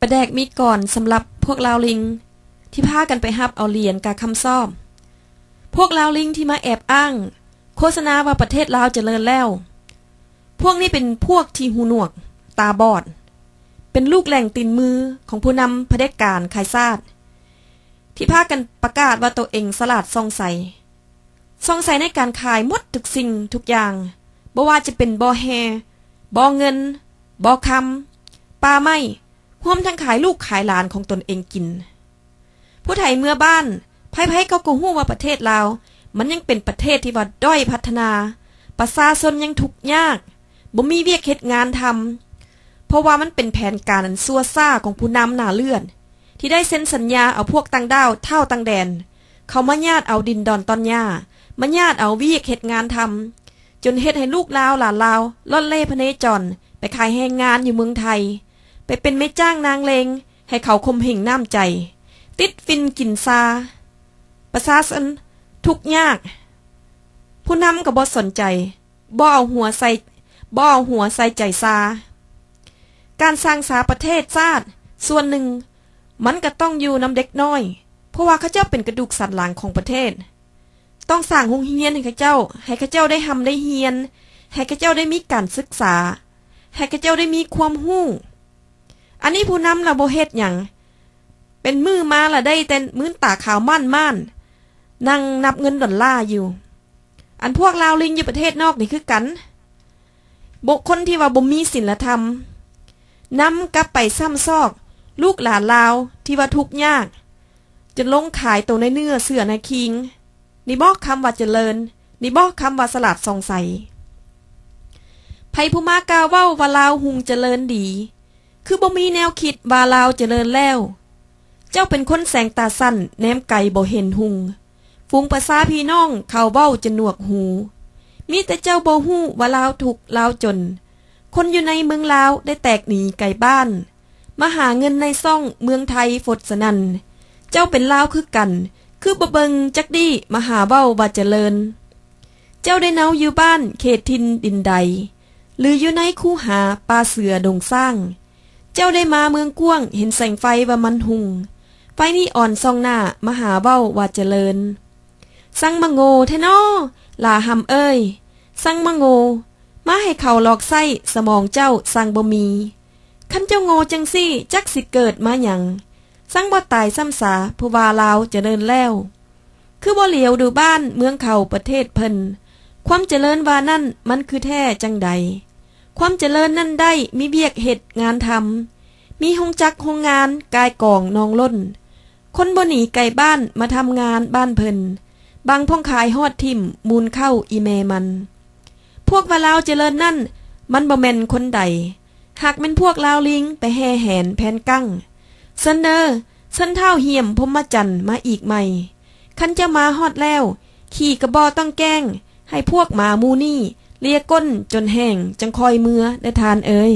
ປະແດກມີກອນສຳລັບພວກລາວລິງ ທີ່ພາກັນໄປຮັບເອົາຫຼຽນກາຄຳຊອບ. ພວກລາວລິງທີ່ມາແອບອ້າງໂຄສະນາວ່າປະເທດລາວຈະເລີນແລ້ວ, ພວກນີ້ເປັນພວກທີ່ຫູໜວກຕາບອດ, ເປັນລູກແຫຼງຕີນມືຂອງຜູ້ນຳຜະເດັດການຂາຍຊາດ ທີ່ພາກັນປະກາດວ່າໂຕເອງສະຫຼາດສ່ອງໃສ, ສ່ອງໃສໃນການຂາຍໝົດທຸກສິ່ງທຸກຢ່າງ, ບໍ່ວ່າຈະເປັນບໍ່ແຮ່, ບໍ່ເງິນ, ບໍ່ຄຳ, ປ່າໄມ້, ຮວມທັງຂາຍລູກຂາຍຫຼານຂອງຕົນເອງກິນ. ຜູ້ໃດເມືອບ້ານ, ໃຜໆເຂົາກໍຮູ້ວ່າປະເທດລາວ ມັນຍັງເປັນປະເທດທີ່ວ່າດ້ອຍພັດທະນາ, ປະຊາຊົນຍັງທຸກຍາກ, ບໍ່ມີວຽກເຮັດງານທຳ, ເພາະວ່າມັນເປັນແຜນການອັນຊົ່ວຊ້າຂອງຜູ້ນຳໜ້າເລືອດ ທີ່ໄດ້ເຊັນສັນຍາເອົາພວກຕ່າງດ້າວທ້າວຕ່າງແດນ ເຂົ້າມາຍາດເອົາດິນດອນຕອນຫຍ້າ, ມາຍາດເອົາວຽກເຮັດງານທຳ, ຈົນເຮັດໃຫ້ລູກລາວຫຼານລາວລ່ອນເລ່ພະເນຈອນ ໄປຂາຍແຮງງານຢູ່ເມືອງໄທ, ໄປເປັນແມ່ຈ້າງນາງເລງ ໃຫ້ເຂົາຂົ່ມເຫງນ້ຳໃຈ, ຕິດຝິ່ນກິນຊາ, ປະຊາຊົນທຸກຍາກ, ຜູ້ນຳກໍບໍ່ສົນໃຈ, ບໍ່ເອົາຫົວໃສ່, ບໍ່ເອົາຫົວໃສ່ໃຈຊາ. ການສ້າງສາປະເທດຊາດສ່ວນໜຶ່ງ ມັນກໍຕ້ອງຢູ່ນຳເດັກນ້ອຍ, ເພາະວ່າເຂົາເຈົ້າເປັນກະດູກສັນຫຼັງຂອງປະເທດ. ຕ້ອງສ້າງໂຮງຮຽນໃຫ້ເຂົາເຈົ້າ, ໃຫ້ເຂົາເຈົ້າໄດ້ຮ່ຳໄດ້ຮຽນ, ໃຫ້ເຂົາເຈົ້າໄດ້ມີການສຶກສາ, ໃຫ້ເຂົາເຈົ້າໄດ້ມີຄວາມຮູ້. ອັນນີ້ຜູ້ນຳລະບໍ່ເຮັດຫຍັງ, ເປັນມື້ມາລະໄດ້ແຕ່ມືນຕາຂາວມ້ານໆ ນັ່ງນັບເງິນດອນລາຢູ່. ອັນພວກລາວລິງຢູ່ປະເທດນອກນີ້ຄືກັນ, ບຸກຄົນທີ່ວ່າບໍ່ມີສິນລະທຳ ນຳກັບໄປຊ້ຳຊອກລູກຫຼານລາວທີ່ວ່າທຸກຍາກ ຈົນລົງຂາຍໂຕໃນເນື້ອເສືອໃນຄີງ. ນີ້ບໍຄຳວ່າຈະເລີນ? ນີ້ບໍຄຳວ່າສະຫຼາດສ່ອງໃສ? ໃຜຜູ້ມາກ່າວເວົ້າວ່າລາວຮຸ່ງຈະເລີນດີ? ຄືບໍ່ມີແນວຄິດວ່າລາວຈະເລີນແລ້ວ? ເຈົ້າເປັນຄົນແສງຕາສັ້ນ ແນມໄກບໍ່ເຫັນຮຸ່ງ. ຝູງປະຊາພີ່ນ້ອງເຂົາເວົ້າຈົນໜວກຫູ. ມີແຕ່ເຈົ້າບໍ່ຮູ້ວ່າລາວທຸກລາວຈົນ. ຄົນຢູ່ໃນເມືອງລາວໄດ້ແຕກໜີໄກບ້ານ ມາຫາເງິນໃນຊ່ອງເມືອງໄທຟົດສະນັ້ນ. ເຈົ້າເປັນລາວຄືກັນ, ຄືບໍ່ເບິ່ງຈັກດີ້ມາຫາເວົ້າວ່າຈະເລີນ? ເຈົ້າໄດ້ເນົາຢູ່ບ້ານເຂດຖິ່ນດິນໃດ ຫຼື ຢູ່ໃນຄູຫາປ່າເສືອດົງຊ້າງ? ເຈົ້າໄດ້ມາເມືອງກວ້າງເຫັນແສງໄຟວ່າມັນຮຸ່ງ, ໄຟນີອອນສ່ອງໜ້າມາຫາເວົ້າວ່າຈະເລີນ. ຊ່າງມາໂງ່ແທ້ນໍ ຫຼ້າຮຳເອີຍ, ຊ່າງມາໂງ່, ມາໃຫ້ເຂົາຫຼອກໃຊ້ສະໝອງເຈົ້າຊ່າງບໍ່ມີ. ຄັນເຈົ້າໂງ່ຈັ່ງຊີ້ຈັກຊິເກີດມາຫຍັງ? ຊ່າງບໍ່ຕາຍຊ້ຳສາຜູ້ວ່າລາວຈະເລີນແລ້ວ. ຄືບໍ່ຫຼຽວດູບ້ານເມືອງເຂົາປະເທດເພິ່ນ? ຄວາມຈະເລີນວ່ານັ້ນມັນຄືແທ້ຈັ່ງໃດ? ຄວາມຈະເລີນນັ້ນໄດ້ມີວຽກເຮັດງານທຳ, ມີໂຮງຈັກໂຮງງານກາຍກອງນອງລົ້ນ. ຄົນບໍ່ໜີໄກບ້ານມາທຳງານບ້ານເພິ່ນ, ບາງພອງຂາຍຮອດຖິ້ມມູນເຂົ້າອີ່ແມ່ມັນ. ພວກວ່າລາວຈະເລີນນັ້ນມັນບໍ່ແມ່ນຄົນໃດ, ຫາກແມ່ນພວກລາວລິງໄປແຫ່ແຫນແຜນກັ້ງ. ເຊີນເດີ, ເຊີນທ້າວຫ້ຽມພົມມະຈັນມາອີກໃໝ່. ຄັນເຈົ້າມາຮອດແລ້ວ, ຂີ່ກະບໍ່ຕ້ອງແກ້ງ, ໃຫ້ພວກໝາໝູ່ນີ້ເລຍກົ້ນຈົນແຫ້ງ ຈັ່ງຄ່ອຍເມືອເດີທ່ານເອີຍ.